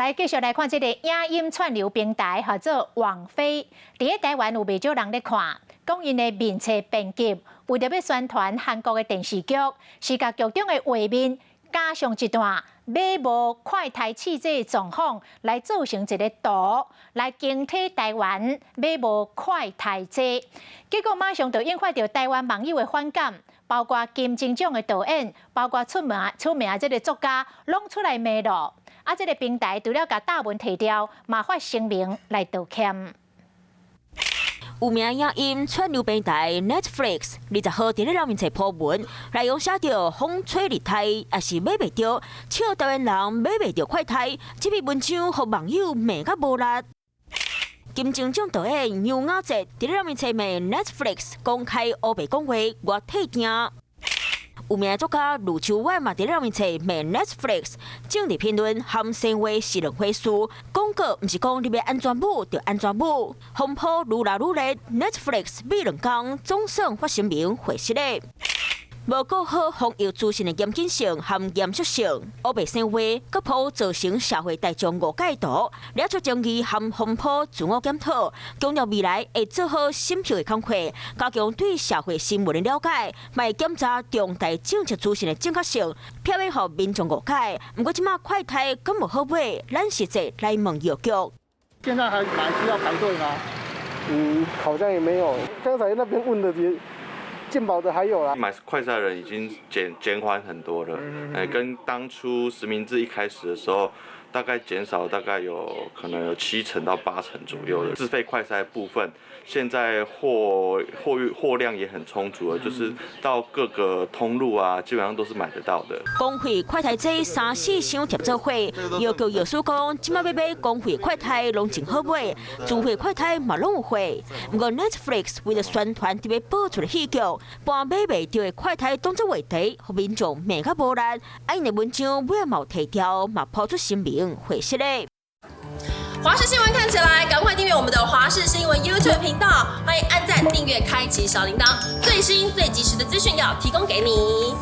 來繼續來看這个影音串流平台，號做網飛。佇咧台灣有袂少人咧看，講𪜶的面冊編輯為著欲宣傳韓國的電視劇，是共劇中的畫面加上一段買無快篩試劑狀況，來做成一个圖，來驚提台灣買無快篩劑。結果馬上就引發著台灣網友的反感，包括金鐘獎的導演，包括出名出名這个作家，攏出來罵囉。啊！這个平台除了共貼文提掉，嘛發聲明來道歉。有名影音串流平台 Netflix 20號佇咧面冊 po 文，內容寫著風吹日颱，抑是買袂著，笑台灣人買袂著快篩。這篇文章予網友罵甲無力。金鐘獎導演楊雅哲佇咧面冊罵 Netflix 公開烏白講話，我退訂。有名作家呂秋遠嘛佇咧面冊罵 Netflix 政治評論含生話是兩回事，廣告毋是講你欲按怎舞就按怎舞。風波愈來愈熱，Netflix 每兩工總算發聲明回釋咧。無顧好防疫資訊的嚴謹性和嚴肅性，烏白生話，閣 po 造成社會大眾誤解圖，惹出爭議和風波，自我檢討，強調未來會做好審核的工課，加強對社會新聞的了解，嘛會檢查重大政策資訊的正確性，避免予民眾誤解。毋過這馬快篩敢無好買，咱實際來問藥局。現在還買需要排隊嗎？嗯，好像也沒有。剛才那邊問的也。健保的還有啦，買快篩的人已經減緩很多了，哎，跟當初實名制一開始的時候，大概減少大概有可能有7成到8成左右的自費快篩部分，現在貨運貨量也很充足了，就是到各個通路啊，基本上都是買得到的。公費快篩劑三四箱疊做伙，藥局藥師講，這馬欲買公費快篩攏真好買，自費快篩嘛攏有貨。毋過 Netflix 為著宣傳特別播出的戲劇，搬買袂著的快篩當作話題，予民眾罵甲無力。啊，𪜶的文章尾仔嘛有提掉，嘛拋出聲明回釋咧。華視新聞看起來，趕快訂閱我們的華視新聞 YouTube 頻道，歡迎按讚、訂閱、開啟小鈴鐺，最新最及時的資訊要提供給你。